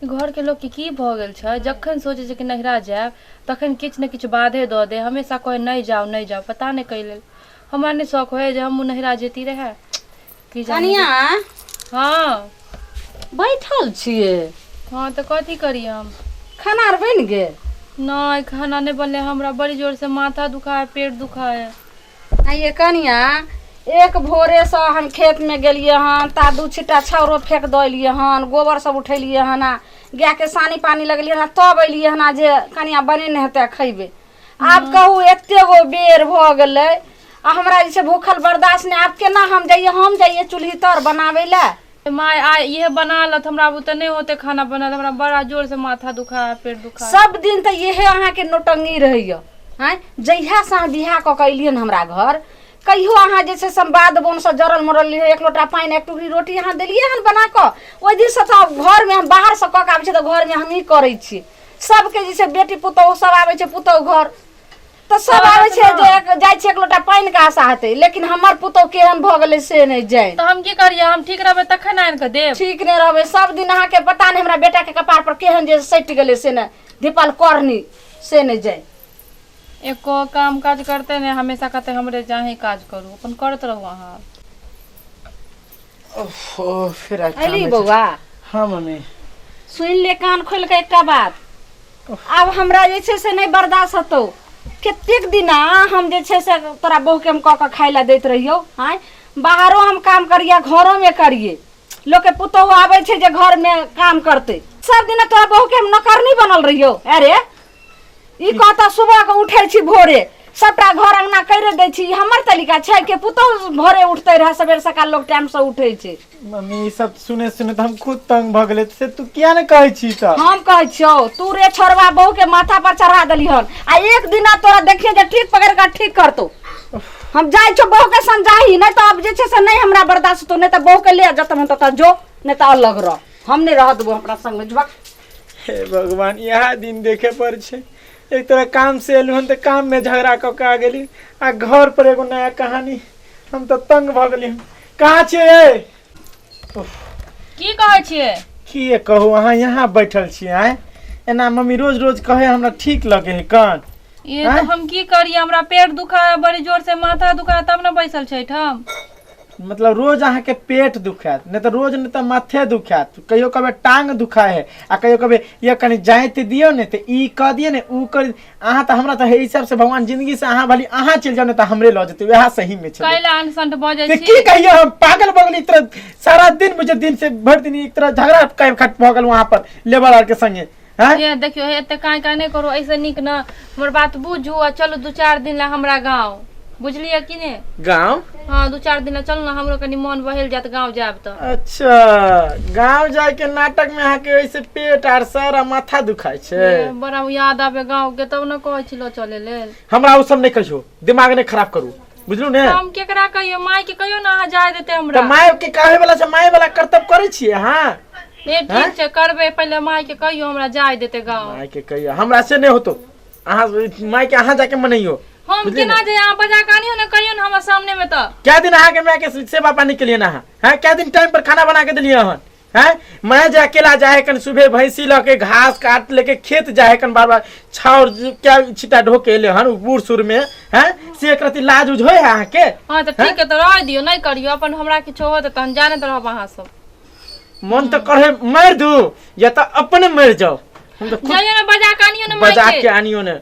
घरके लोकके की भऽ गेल छै, जखन सोचै छै कि नैहरा जायब तखन किछु ने किछु बाधे दऽ दे, हमेशा कहै नहि जाउ नहि जाउ, पता नहि कै लेल। हमरा नहि शौक होइए जे हमहूँ नैहरा जैती रहए की जाने। कनिया। हँ। बैठल छियै? हँ, तऽ कथी करी हम? खाना आर बनि गेल? नहि, खाना नहि बनलै। हमरा बड़ी जोरसँ माथा दुखाय, पेट दुखाय। आइये कनिया, एक भोरेसँ हम खेतमे गेलियै हन, ता दू छिट्टा छाउरो फेक दऽ एलियै हन, गोबर सब उठेलियै हन आ गायके सानी पानी लगेलियै हन, तब एलियै हन आ जे कनिया बनेने हेतै खैबै। आब कहू, एते गो बेर भऽ गेलै आ हमरा जे छै भूखल बर्दाश्त नहि। आब केना हम जइयै? हम जइयै चूल्ही तर बनाबै लए? माय, आइ इहे बना लत, हमरा बुते नहि होते खाना बनल। हमरा बड़ा जोर से माथा दुखा है, पेट दुखा है। सब दिन तऽ इहे अहाँके नौटंगी रहैया। आँय, जहियासँ अहाँ बियाह कऽ कऽ एलियै हन हमरा घर, कहियो अहाँ जे छै से बाध बोनसँ जरल मरल रहियै, एक लोटा पानि, एक टुकड़ी रोटी अहाँ देलियै हन बना कऽ? ओहि दिनसँ तऽ आब घरमे हम बाहरसँ कऽ कऽ आबै छियै तऽ घरमे हमही करै छी। सबके जे छै बेटी पुतोहु सब आबै छै, पुतोहु घर तऽ सब आबै छै जे जाइ छै, एक लोटा पानिके आशा हेतै, लेकिन हमर पुतोहु केहन भऽ गेलै से नहि जानि। तऽ हम की करियै? हम ठीक रहबै तखन आनि कऽ देब। ठीक नहि रहबै सब दिन अहाँके। पता नहि हमरा बेटाके कपार पर केहन जे सटि गेलै से नहि, धीपल करनी से नहि जानि। एको काम काज करते नहि, हमेशा कहते हमरे जाही काज करू, अपन करैत रहू अहाँ। ओहो, फिर आइ काम अली छै। बौआ। हाँ मम्मी। सुनि ले कान खोलि कऽ एकटा बात, आब हमरा जे छै से नहि बर्दाश्त हेतौ। कतेक दिना हम जे छै से तोरा बहुके हम कऽ कऽ खाइ लए दैत रहियौ? आँय, बाहरो हम काम करियै, घरोमे करियै, लोकके पुतोहु आबै छै जे घरमे काम करतै। सब दिना तोरा बहुके हम नौकरनी बनल रहियौ? अरे ई कहता, सुबह के उठै छी भोरे, सबटा घर अंगना करि दै छी, ई हमर तरीका छै के पुतोहु भोरे उठते रहे? सबेर सकाल लोक टाइम से उठै छै। मम्मी, ई सब सुने सुने तऽ हम खुद तंग भऽ गेलै, से तू किया ने कहै छी तऽ? हम कहै छियौ, तू रे छोड़वा बहू के माथा पर चढ़ा देलिहन आ एक दिना तोरा देखिए जे ठीक पकड़ के ठीक करतौ। हम जाइ छौ बहू के समझाही, नहीं तो अब जे छै से नहीं हमरा बर्दाश्त होतौ। नहीं तऽ बहू के ले जतऽ मन ततऽ जो, नहीं तऽ अलग रह, हम नहीं रह देबो हमरा संग में झुक। हे भगवान, इएह दिन देखे पर छै। एक तरह काम से एलहुँ हन तऽ काम में झगड़ा कऽ के आ गेली आ घर पर एगो नया कहानी। हम तऽ तंग भऽ गेली। कहाँ छियै? की कहै छियै? की कहू, अहाँ यहाँ बैठल छियै? आँय, एना मम्मी रोज रोज कहे हमरा ठीक लगे है कन? ये तऽ हम की करियै? हमरा पेट दुखा है बड़ी जोर से, माथा दुखा है, तब ने बैसल छै एहिठाम। मतलब रोज अहाँके पेट दुखायत, नहि तऽ रोज नहि तऽ माथे दुखायत, कहियो कभी टांग दुखाय है आ कहियो कभी ये कनि जाइत दियौ ने तऽ ई कऽ दियौ ने ऊ कर। अहाँ तऽ हमरा तऽ एहि सबसँ भगवान जिंदगी से अहाँ भली अहाँ चलि जाउ, नहि तऽ हमरे लऽ जेतै, वएह सही में छलै। कैला अनसंट बजै तऽ छी? की कहियो, हम पागल भऽ गेली एक तरह। सारा दिन बुझे दिन से भरि दिन एक तरह झगड़ा कर खट भऽ गेल वहाँ पर लेबर आर के संगे हैं। ये देखियौ हे, एते काँय काँय नहि करू। ऐसे नीक न हमर बात बुझू आ चलू दू चारि दिन ला हमरा गाँव, बुझलियै कि ने? गाँव? हँ, दू चारि दिन ला चलू ने, हमरो कनि मन बहलि जायत गाँव जायब तऽ। अच्छा, गाँव जाय के नाटक में अहाँके ओहिसे पेट आर सर आ माथा दुखाय छै? ए, बड़ा याद आबे गाँव के तब ने कहै छी लऽ चले लेल। हमरा ओ सब नहि कहियो, दिमाग नहि खराब करू, बुझलू ने? हम केकरा कहियो? माय के कहियो ने, अहाँ जाय देते तऽ हमरा। माय के कहे वाला छै, माय वाला कर्तव्य करै छियै अहाँ? ए ठीक छै, करबै। पहिले माय के कहियो, हमरा जाय देते गाँव। माय के कहियो, हमरा से नहि होतो। अहाँ माय के अहाँ जाके मनैयो। हम बुझलियै केना ने? जे अहाँ बजा के आनियो ने, कहियो ने हमरा सामने में तऽ। क्या दिन अहाँके माय के सेवा पानी के लिए ना अहाँ हैं? क्या दिन टाइम पर खाना बना के दिलियै हन हैं? मैं जे अकेला जाए कन सुबह भैंसी लऽ के घास काट लेके खेत जाए कन, बार बार छाउर क्या छिटा ढो के एले हन उ बूढ़ सूढ़ में हैं, से एक रति लाज उज होय है अहाँके? हँ तऽ ठीक है, तऽ रह दियौ, नहि करियौ अपन। हमरा किछो होत तहन जानैत रहब अहाँ सब। मन तऽ करे मारि दू या तऽ अपने मरि जाओ। हम तऽ खुद जाइयो ने, बजा के आनियो ने माय बजा के। के आनियो ने।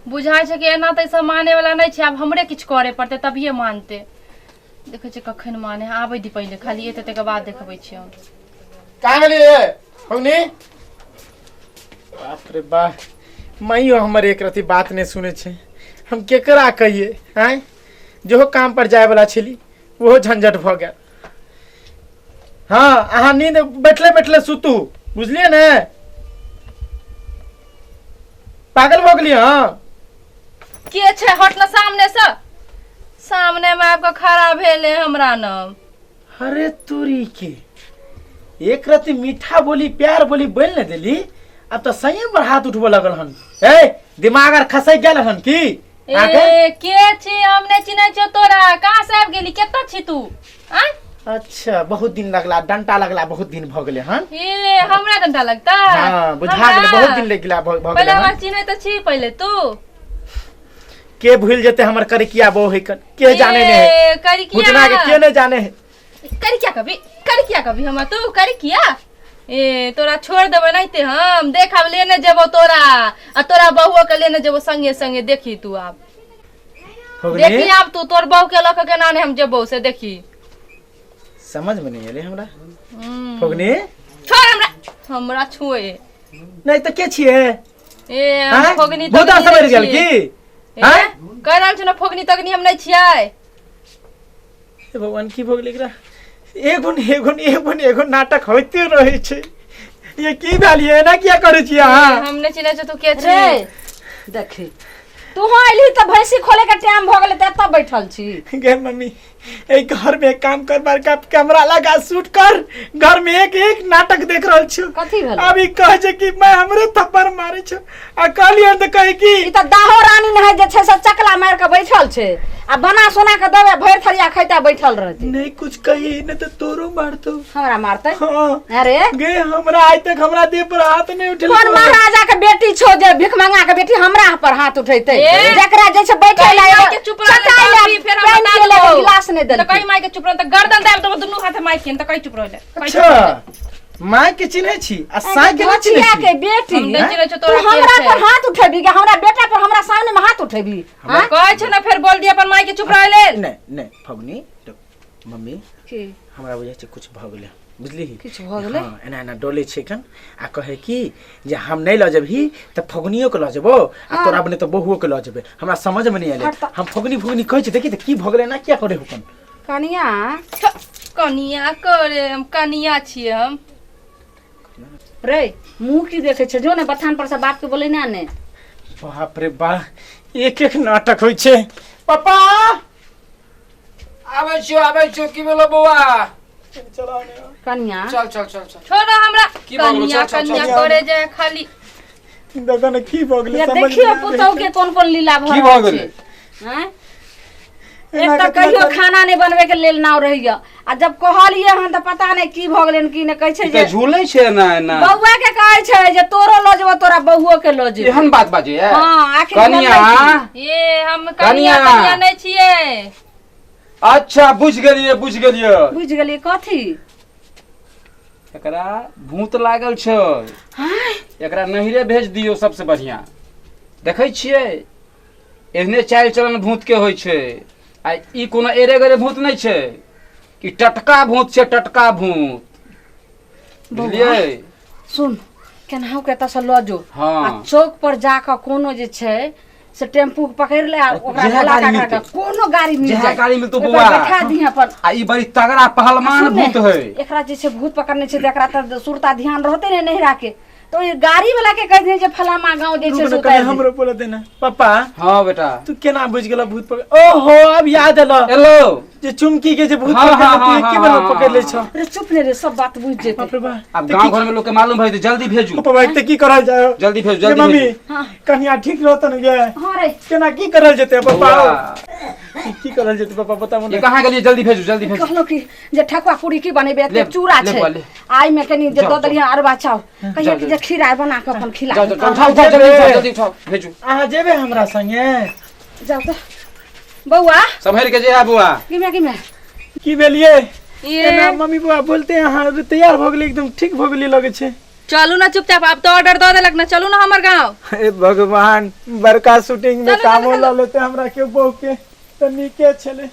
बुझाइ छै कि एना तऽ ई सब माने वाला नहि छै, आब हमरे किछु करे पड़तै तभिए मानतै। देखै छियै कखन माने है। आबै दी पहिले खाली, एतै तकर बाद देखबै छियै हम। कहाँ गेलियै पौनी? बाप रे बाप, माइयो हमर एक रति बात नहि सुनै छै। हम केकरा कहियै? आँय, जेहो काम पर जाय वाला छली ओहो झंझट भऽ गेल। हँ, अहाँ नींद बैठले बैठले सुतू, बुझलियै ने? पागल भऽ गेलियै हँ? के छै? हट न सामने से, सामने में आबि कऽ खड़ा भेले हमरा न। अरे तोरी के, एक रति मीठा बोली प्यार बोली बोल ने देली, अब तो सही पर हाथ उठबो लगल हन। ए, दिमाग आर खसक गेल हन की अहाँके? ए, के छी? हम नहि चिन्है छियौ तोरा। कहाँ से आबि गेली? कतऽ छी तू? आँय। अच्छा बहुत दिन लगला डंटा लगला बहुत दिन भ गेलै हन। ए हमरा डंटा लगता? हाँ बुझा गेलै, हमरा? बहुत दिन लग गेला भ पहिले गेलै हमरा हन। चिन्है तऽ छी पहिले तू। के भूल जेते हमर करिकिया बो है कन, के जाने ने है ए, करिकिया भुतना के के नहीं जाने है। करिकिया कभी, करिकिया कभी हमरा तू करिकिया। ए तोरा छोड़ देबै नहीं ते हम देख आब लेने जेबो तोरा आ तोरा बहुओ के लेने जेबो संगे संगे। देखी तू आब, हो गेलै? देखी आब तू तोर बहू के लऽ के केना ने हम जेबो से देखी। समझ में नहीं एलै हमरा। हम्म। फगनी छोड़ हमरा, हमरा छुए नहीं तऽ के छियै? ए हम आँय? फोगनी भूता तगनी समझ नहि गेल छियै। की? ए, आँय? कहि रहल छी ने फोगनी तगनी हम नहि छियै। हे भगवान की भऽ गेलै एकरा? एगो ने एगो ने एगो ने एगो नाटक होइते रहै छै। ये की भेल? ये एना किया करै छियै अहाँ? हम नहि चिन्है छियै तू के छी। रे देखी तू अयली तऽ भैंसी खोले के टाइम भऽ गेलै तऽ एतऽ बैठल छी। गे मम्मी, एक घर में एक काम कर, बड़का कैमरा लगा शूट कर, घर में एक एक नाटक देख रहल छी। कथी भेलै? अभी कह छै कि मैं हमरे थप्पड़ मारे छो आ कहलियै तऽ कहे कि ई तऽ दाहो रानी नहीं जे छै से चकला मारि कऽ बैठल छै आ बना सोना कऽ देबै भरि थरिया खैता बैठल रहतै। नहीं कुछ कही नहीं तो तोरो मारतो। हमरा मारतै? हाँ। अरे गे हमरा आइ तक हमरा देह पर हाथ नहीं उठेल। कोन महाराजा के बेटी छौ जे भिख मंगा के बेटी हमरा पर हाथ उठेतै? ए! जकरा जे छै बैठे कही ला माय के चुप रह चटाई ला फिर हम पानि बता पियै ला देबौ। गिलास नहि तऽ देलकै। कही माय के चुप रह तऽ गर्दन दाबि देबौ दुनू हाथे माय के, तऽ कही चुप रह ले। कही चुप रह ले। अच्छा माय के चिन्है छी आ साय के नहि चिन्है धोतिया छी? के बेटी हम नहि चिन्है छियौ तू तोरा के हमरा छै। पर हाथ उठेबी के हमरा बेटा पर हमरा सामने में हाथ उठेबी? हाँ? कहै छौ ने फेर बोल दिया अपन माय के चुप रह लेल। नहीं नहीं फगनी तो मम्मी की? हमरा बुझाइ छै कुछ भऽ गेलै, बुझलिही? किछु भऽ गेलै? हाँ, एना एना डोलै छै कन आ कहै कि जे हम नहि लऽ जेबही तऽ फगुनियो के लऽ जेबो आ तोरा बने तऽ बहुओ के लऽ जेबै। हमरा समझ में नहि एलै। हट तऽ। हम फगुनी फगुनी कहै छी, देखी तऽ की भऽ गेलै, एना किया करै हुकन? कनिया कनिया करे हम कनिया छियै हम। रे मुँह की देखै छै? जो ने बथान पर से बाप के बोले ना ने। बाप रे बा, एक एक नाटक होइ छै। पापा आबै छियो, आबै छियो। की भेलो बौआ? चलाओ ने। कनिया चल चल चल चल। छोड़ो हमरा। की भऽ गेलौ? कनिया चल, चल, कनिया चल। करे जाय खाली। देखो ने की भऽ गेलै, ये समझ में देखियो नहि आबै पुतहु के कोन कोन लीला भऽ की रहल भऽ छै। गेलै? आँय? एना एक तऽ केतना कहियो कर- खाना नहि बनबै के लेल नाव रहैया आ जब कहलियै हन तऽ पता नहि की भऽ गेलै की नहि कहै छै ई जे तऽ झूलै छै एना एना। बौआ के कहै छै जे तोरो लऽ जेबो तोरा बहुओ के लऽ जेबो। एहन बात बाजैया? हाँ, आखिर कनिया भेलै की? ए हम कनिया कनिया। कनिया नहि छियै। अच्छा बुझि गेलियै, बुझि गेलियै। बुझि गेलियै कथी? एकरा भूत लागल छै। आँय? एकरा नहिरे भेज दियौ सबसे बढ़िया। देखै छियै एहने चालि चलन भूत के होइ छै आ ई कोनो एरे गरे भूत नहि छै, ई टटका भूत छै, टटका भूत, बुझलियै? सुन केनाहु के एतऽ से लऽ जो। हाँ। आ चौक पर जाकऽ कोनो जे छै से टेम्पू के पकड़ि ले आ ओकरा जेहे बोला गाड़ी के मिलतै। कोनो गाड़ी मिल जेहे जाए गाड़ी मिलतौ ओहि पर बौआ। बैठा दिहे अपन। आ ई बड़ी तगड़ा पहलवान सुन ने, भूत है। एकरा जे छै भूत पकड़ने छै तऽ एकरा तऽ सुरता ध्यान रहतै ने नहिरा के, तऽ ओहि गाड़ी वाला के कहि दिहे जे फलामा गाँव जे छै रुक से ने, उतारि कने दे। हमरो बोला देना। पापा। हाँ बेटा। तू केना बुझि गेल भूत पकड़? ओहो अब याद एलो। एलो जे चुमकी के जे भूत हाँ, पकड़ हाँ, तू हाँ, एके बेर में हाँ, पकड़ ले हाँ, छौ। अरे चुप ने रे, सब बात बुझि जेतै। बाप रे बाप। अब गांव घर में लोग के मालूम भए जेतै, जल्दी भेजू। पापा भाई ते की करल जाय? जल्दी भेजू, गे जल्दी मम्मी भेजू। हाँ। कनिया ठीक रहत ने गे? हाँ रे। केना की करल जेतै पापा? बौआ। की करल जेतै पापा बताबू ये ने। कहाँ गेलियै? जल्दी भेजू, जल्दी भेजू। कहलहुँ कि जे ठकुआ पूरी की बनेबै, एते ले, चूड़ा ले छै बौआ, ले। आइ में कनी जे जाओ, दऽ देलियै अरबा चाउर, कहिया जाओ, कि जे जाओ। खीरा बना कऽ अपन खिला जाओ देब। जाओ, उठाओ उठाओ, जल्दी उठाओ, जल्दी उठाओ, भेजू। अहाँ जेबै हमरा संगे? जाओ तऽ बौआ। सम्हरि के जे बौआ। गिमे गिमे। की भेलियै ये एना मम्मी बौआ बोलते अहाँ तैयार भऽ गेलियै, एकदम ठीक भऽ गेलियै लगै छै। चलू ना चुपचाप, आब तो ऑर्डर दऽ देलक ना, चलू ना हमर गाँव। हे भगवान, बड़का शूटिंग में चलू, कामो चलू, लऽ लेते हमरा के बहू के तऽ नीके छलै।